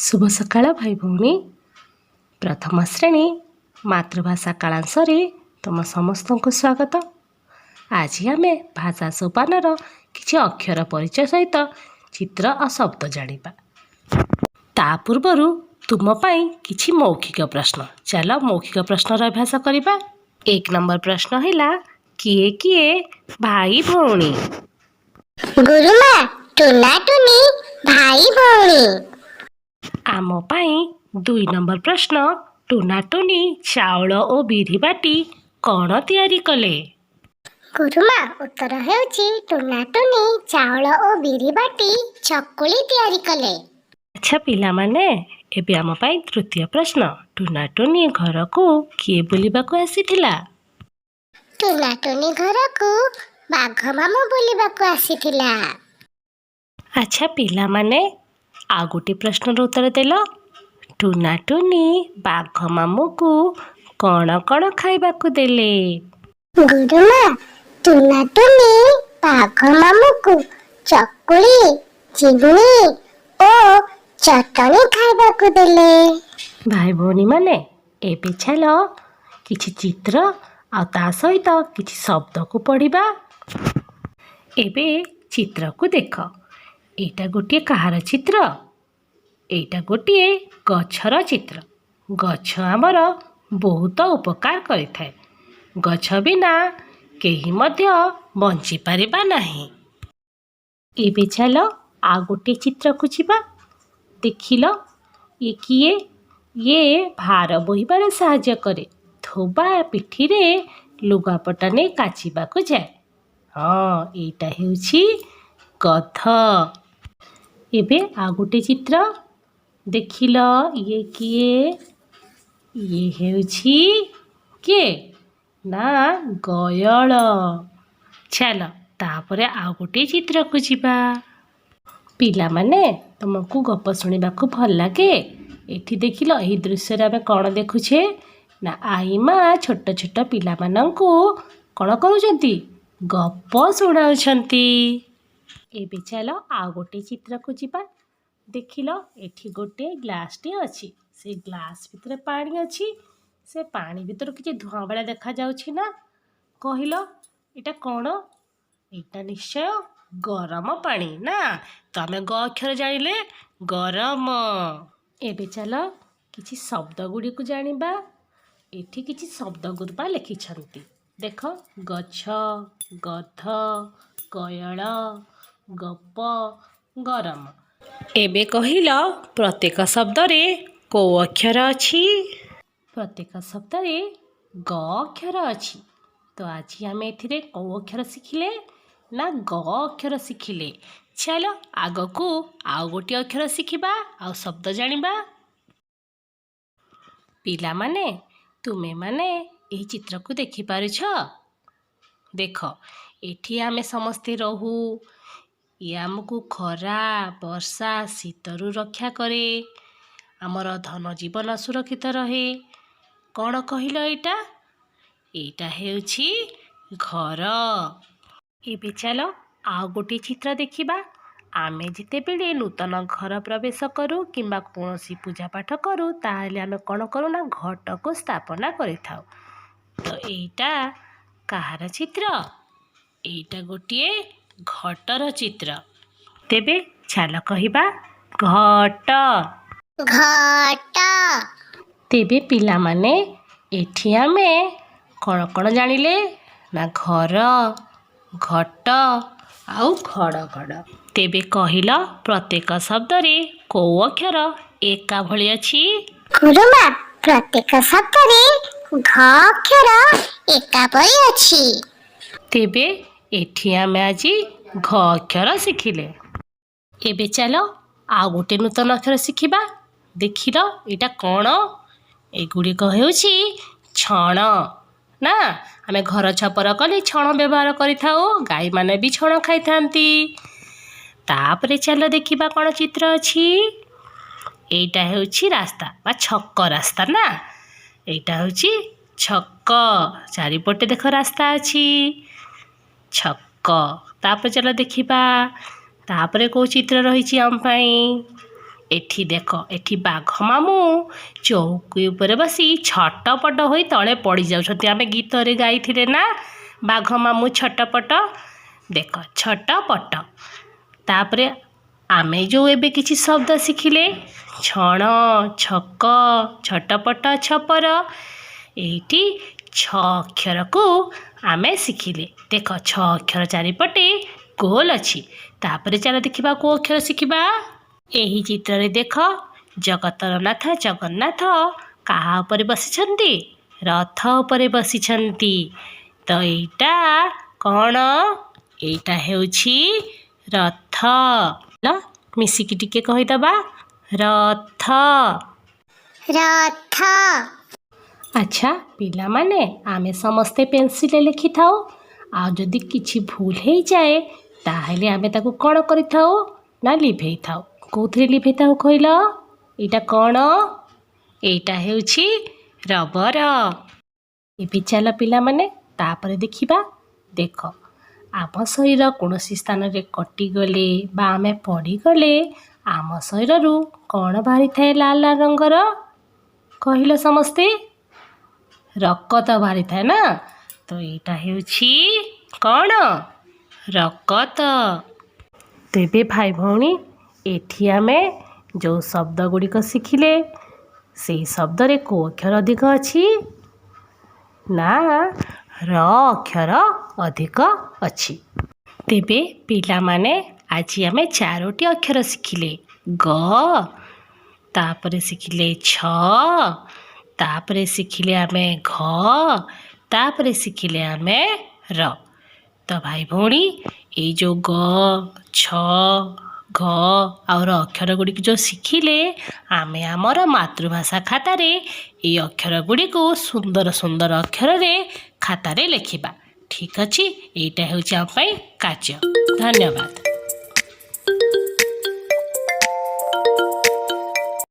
ଶୁଭ ସକାଳ ଭାଇ ଭଉଣୀ। ପ୍ରଥମ ଶ୍ରେଣୀ ମାତୃଭାଷା କାଳାଂଶରେ ତୁମ ସମସ୍ତଙ୍କୁ ସ୍ୱାଗତ। ଆଜି ଆମେ ଭାଷା ସୋପାନର କିଛି ଅକ୍ଷର ପରିଚୟ ସହିତ ଚିତ୍ର ଆଉ ଶବ୍ଦ ଜାଣିବା। ତା ପୂର୍ବରୁ ତୁମ ପାଇଁ କିଛି ମୌଖିକ ପ୍ରଶ୍ନ। ଚାଲ, ମୌଖିକ ପ୍ରଶ୍ନର ଅଭ୍ୟାସ କରିବା। 1 ନମ୍ବର ପ୍ରଶ୍ନ ହେଲା, କିଏ କିଏ ଭାଇ ଭଉଣୀ? ଗୁରୁମା, ଟୁନା ଟୁନି ଭାଇ ଭଉଣୀ। ଆମ ପାଇଁ 2 ନମ୍ବର ପ୍ରଶ୍ନ, ଟୁନା ଟୁନି ଚାଉଳ ଓ ବିରି ବାଟି କ'ଣ ତିଆରି କଲେ? ଗୁରୁମା, ଉତ୍ତର ହେଉଛି ଟୁନା ଟୁନି ଚାଉଳ ଓ ବିରି ବାଟି ଚକୁଳି ତିଆରି କଲେ। ଆଚ୍ଛା ପିଲାମାନେ, ଏବେ ଆମ ପାଇଁ ତୃତୀୟ ପ୍ରଶ୍ନ, ଟୁନା ଟୁନି ଘରକୁ କିଏ ବୁଲିବାକୁ ଆସିଥିଲା? ଟୁନା ଟୁନି ଘରକୁ ବାଘ ମାମୁଁ ବୁଲିବାକୁ ଆସିଥିଲା। ଆଚ୍ଛା ପିଲାମାନେ, ଆଉ ଗୋଟିଏ ପ୍ରଶ୍ନର ଉତ୍ତର ଦେଲ। ଟୁନା ଟୁନି ବାଘ ମାମୁଁକୁ କ'ଣ କ'ଣ ଖାଇବାକୁ ଦେଲେ? ଗୁରୁମା, ଟୁନା ଟୁନି ବାଘ ମାମୁଁକୁ ଚକୁଳି, ଚିନି ଓ ଚଟଣି ଖାଇବାକୁ ଦେଲେ। ଭାଇ ଭଉଣୀମାନେ, ଏବେ ଚାଲ କିଛି ଚିତ୍ର ଆଉ ତା ସହିତ କିଛି ଶବ୍ଦକୁ ପଢ଼ିବା। ଏବେ ଚିତ୍ରକୁ ଦେଖ। ଏଇଟା ଗୋଟିଏ କାହାର ଚିତ୍ର? ଏଇଟା ଗୋଟିଏ ଗଛର ଚିତ୍ର। ଗଛ ଆମର ବହୁତ ଉପକାର କରିଥାଏ। ଗଛ ବିନା କେହି ମଧ୍ୟ ବଞ୍ଚିପାରିବା ନାହିଁ। ଏବେ ଚାଲ ଆଉ ଗୋଟିଏ ଚିତ୍ରକୁ ଯିବା। ଦେଖିଲ, ଇଏ କିଏ? ଇଏ ଭାର ବୋହିବାରେ ସାହାଯ୍ୟ କରେ। ଧୋବା ପିଠିରେ ଲୁଗାପଟା ନେଇ କାଚିବାକୁ ଯାଏ। ହଁ, ଏଇଟା ହେଉଛି ଗଧ। ଏବେ ଆଉ ଗୋଟେ ଚିତ୍ର ଦେଖିଲ। ଇଏ କିଏ? ଇଏ ହେଉଛି କିଏ ନା ଗୟଳ। ଚାଲ, ତାପରେ ଆଉ ଗୋଟିଏ ଚିତ୍ରକୁ ଯିବା। ପିଲାମାନେ, ତୁମକୁ ଗପ ଶୁଣିବାକୁ ଭଲ ଲାଗେ? ଏଠି ଦେଖିଲ, ଏହି ଦୃଶ୍ୟରେ ଆମେ କ'ଣ ଦେଖୁଛେ ନା ଆଈମା ଛୋଟ ଛୋଟ ପିଲାମାନଙ୍କୁ କ'ଣ କରୁଛନ୍ତି? ଗପ ଶୁଣାଉଛନ୍ତି। ଏବେ ଚାଲ ଆଉ ଗୋଟିଏ ଚିତ୍ରକୁ ଯିବା। ଦେଖିଲ, ଏଠି ଗୋଟିଏ ଗ୍ଲାସଟିଏ ଅଛି। ସେ ଗ୍ଲାସ ଭିତରେ ପାଣି ଅଛି। ସେ ପାଣି ଭିତରୁ କିଛି ଧୂଆଁ ଭଳିଆ ଦେଖାଯାଉଛି ନା? କହିଲ, ଏଇଟା କ'ଣ? ଏଇଟା ନିଶ୍ଚୟ ଗରମ ପାଣି ନା? ତ ଆମେ ଗ ଅକ୍ଷର ଜାଣିଲେ, ଗରମ। ଏବେ ଚାଲ କିଛି ଶବ୍ଦ ଗୁଡ଼ିକୁ ଜାଣିବା। ଏଠି କିଛି ଶବ୍ଦ ଗୁରୁମା ଲେଖିଛନ୍ତି, ଦେଖ। ଗଛ, ଗଧ, ଗୟଳ, ଗପ, ଗରମ। ଏବେ କହିଲ, ପ୍ରତ୍ୟେକ ଶବ୍ଦରେ କୋଉ ଅକ୍ଷର ଅଛି? ପ୍ରତ୍ୟେକ ଶବ୍ଦରେ ଗ ଅକ୍ଷର ଅଛି। ତ ଆଜି ଆମେ ଏଥିରେ କୋଉ ଅକ୍ଷର ଶିଖିଲେ ନା ଗ ଅକ୍ଷର ଶିଖିଲେ। ଚାଲ, ଆଗକୁ ଆଉ ଗୋଟିଏ ଅକ୍ଷର ଶିଖିବା ଆଉ ଶବ୍ଦ ଜାଣିବା। ପିଲାମାନେ, ତୁମେମାନେ ଏହି ଚିତ୍ରକୁ ଦେଖିପାରୁଛ? ଦେଖ, ଏଠି ଆମେ ସମସ୍ତେ ରହୁ। ଇଏ ଆମକୁ ଖରା, ବର୍ଷା, ଶୀତରୁ ରକ୍ଷା କରେ। ଆମର ଧନ ଜୀବନ ସୁରକ୍ଷିତ ରହେ। କ'ଣ କହିଲ ଏଇଟା? ଏଇଟା ହେଉଛି ଘର। ଏବେ ଚାଲ ଆଉ ଗୋଟିଏ ଚିତ୍ର ଦେଖିବା। ଆମେ ଯେତେବେଳେ ନୂତନ ଘର ପ୍ରବେଶ କରୁ କିମ୍ବା କୌଣସି ପୂଜା ପାଠ କରୁ, ତାହେଲେ ଆମେ କ'ଣ କରୁ ନା ଘଟକୁ ସ୍ଥାପନା କରିଥାଉ। ତ ଏଇଟା କାହାର ଚିତ୍ର? ଏଇଟା ଗୋଟିଏ ଘଟର ଚିତ୍ର। ତେବେ ଚାଲ କହିବା, ଘଟ। ଘଟ। ତେବେ ପିଲାମାନେ, ଏଠି ଆମେ କ'ଣ କ'ଣ ଜାଣିଲେ ନା ଘର, ଘଟ ଆଉ ଘଡ଼ଘଡ଼। ତେବେ କହିଲ, ପ୍ରତ୍ୟେକ ଶବ୍ଦରେ କୋଉ ଅକ୍ଷର ଏକା ଭଳି ଅଛି? ଗୁରୁମା, ପ୍ରତ୍ୟେକ ଶବ୍ଦରେ ଘ ଅକ୍ଷର ଏକା ପରି ଅଛି। ତେବେ ଏଠି ଆମେ ଆଜି ଘ ଅକ୍ଷର ଶିଖିଲେ। ଏବେ ଚାଲ ଆଉ ଗୋଟେ ନୂତନ ଅକ୍ଷର ଶିଖିବା। ଦେଖିଲ, ଏଇଟା କ'ଣ? ଏଗୁଡ଼ିକ ହେଉଛି ଛଣ ନା? ଆମେ ଘର ଛପର କଲେ ଛଣ ବ୍ୟବହାର କରିଥାଉ। ଗାଈମାନେ ବି ଛଣ ଖାଇଥାନ୍ତି। ତାପରେ ଚାଲ ଦେଖିବା କ'ଣ ଚିତ୍ର ଅଛି। ଏଇଟା ହେଉଛି ରାସ୍ତା ବା ଛକ ରାସ୍ତା ନା? ଏଇଟା ହେଉଛି ଛକ। ଚାରିପଟେ ଦେଖ, ରାସ୍ତା ଅଛି। ଛକ। ତାପରେ ଚାଲ ଦେଖିବା, ତାପରେ କେଉଁ ଚିତ୍ର ରହିଛି ଆମ ପାଇଁ। ଏଠି ଦେଖ, ଏଠି ବାଘ ମାମୁଁ ଚୌକି ଉପରେ ବସି ଛଟପଟ ହୋଇ ତଳେ ପଡ଼ିଯାଉଛନ୍ତି। ଆମେ ଗୀତରେ ଗାଇଥିଲେ ନା, ବାଘ ମାମୁଁ ଛଟପଟ। ଦେଖ, ଛଟପଟ। ତାପରେ ଆମେ ଯେଉଁ ଏବେ କିଛି ଶବ୍ଦ ଶିଖିଲେ, ଛଣ, ଛକ, ଛଟପଟ, ଛପର, ଏଇଠି ଛ ଅକ୍ଷରକୁ ଆମେ ଶିଖିଲେ। ଦେଖ, ଛ ଅକ୍ଷର ଚାରିପଟେ ଗୋଲ ଅଛି। ତାପରେ ଚାଲ ଦେଖିବା କେଉଁ ଅକ୍ଷର ଶିଖିବା। ଏହି ଚିତ୍ରରେ ଦେଖ, ଜଗତର ନାଥ ଜଗନ୍ନାଥ କାହା ଉପରେ ବସିଛନ୍ତି? ରଥ ଉପରେ ବସିଛନ୍ତି। ତ ଏଇଟା କ'ଣ? ଏଇଟା ହେଉଛି ରଥ। ମିଶିକି ଟିକେ କହିଦେବା, ରଥ। ରଥ। ଆଚ୍ଛା ପିଲାମାନେ, ଆମେ ସମସ୍ତେ ପେନସିଲରେ ଲେଖିଥାଉ, ଆଉ ଯଦି କିଛି ଭୁଲ ହେଇଯାଏ, ତାହେଲେ ଆମେ ତାକୁ କ'ଣ କରିଥାଉ ନା ଲିଭେଇଥାଉ। କେଉଁଥିରେ ଲିଭେଇଥାଉ କହିଲ? ଏଇଟା କ'ଣ? ଏଇଟା ହେଉଛି ରବର। ଏବେ ଚାଲ ପିଲାମାନେ, ତାପରେ ଦେଖିବା। ଦେଖ, ଆମ ଶରୀର କୌଣସି ସ୍ଥାନରେ କଟିଗଲେ ବା ଆମେ ପଡ଼ିଗଲେ ଆମ ଶରୀରରୁ କ'ଣ ବାହାରିଥାଏ ଲାଲ ଲାଲ ରଙ୍ଗର? କହିଲ ସମସ୍ତେ। ରକତ ବାହାରିଥାଏ ନା? ତ ଏଇଟା ହେଉଛି କ'ଣ? ରକତ। ତେବେ ଭାଇ ଭଉଣୀ, ଏଠି ଆମେ ଯେଉଁ ଶବ୍ଦ ଗୁଡ଼ିକ ଶିଖିଲେ, ସେଇ ଶବ୍ଦରେ କେଉଁ ଅକ୍ଷର ଅଧିକ ଅଛି? ନା, ର ଅକ୍ଷର ଅଧିକ ଅଛି। ତେବେ ପିଲାମାନେ, ଆଜି ଆମେ ଚାରୋଟି ଅକ୍ଷର ଶିଖିଲେ, ଗ, ତାପରେ ଶିଖିଲେ ଛ, ତାପରେ ଶିଖିଲେ ଆମେ ଘ, ତାପରେ ଶିଖିଲେ ଆମେ ର। ତ ଭାଇ ଭଉଣୀ, ଏଇ ଯେଉଁ ଗ, ଛ, ଘ ଆଉ ର ଅକ୍ଷର ଗୁଡ଼ିକୁ ଯେଉଁ ଶିଖିଲେ, ଆମେ ଆମର ମାତୃଭାଷା ଖାତାରେ ଏଇ ଅକ୍ଷର ଗୁଡ଼ିକୁ ସୁନ୍ଦର ସୁନ୍ଦର ଅକ୍ଷରରେ ଖାତାରେ ଲେଖିବା। ଠିକ୍ ଅଛି? ଏଇଟା ହେଉଛି ଆମ ପାଇଁ କାର୍ଯ୍ୟ। ଧନ୍ୟବାଦ।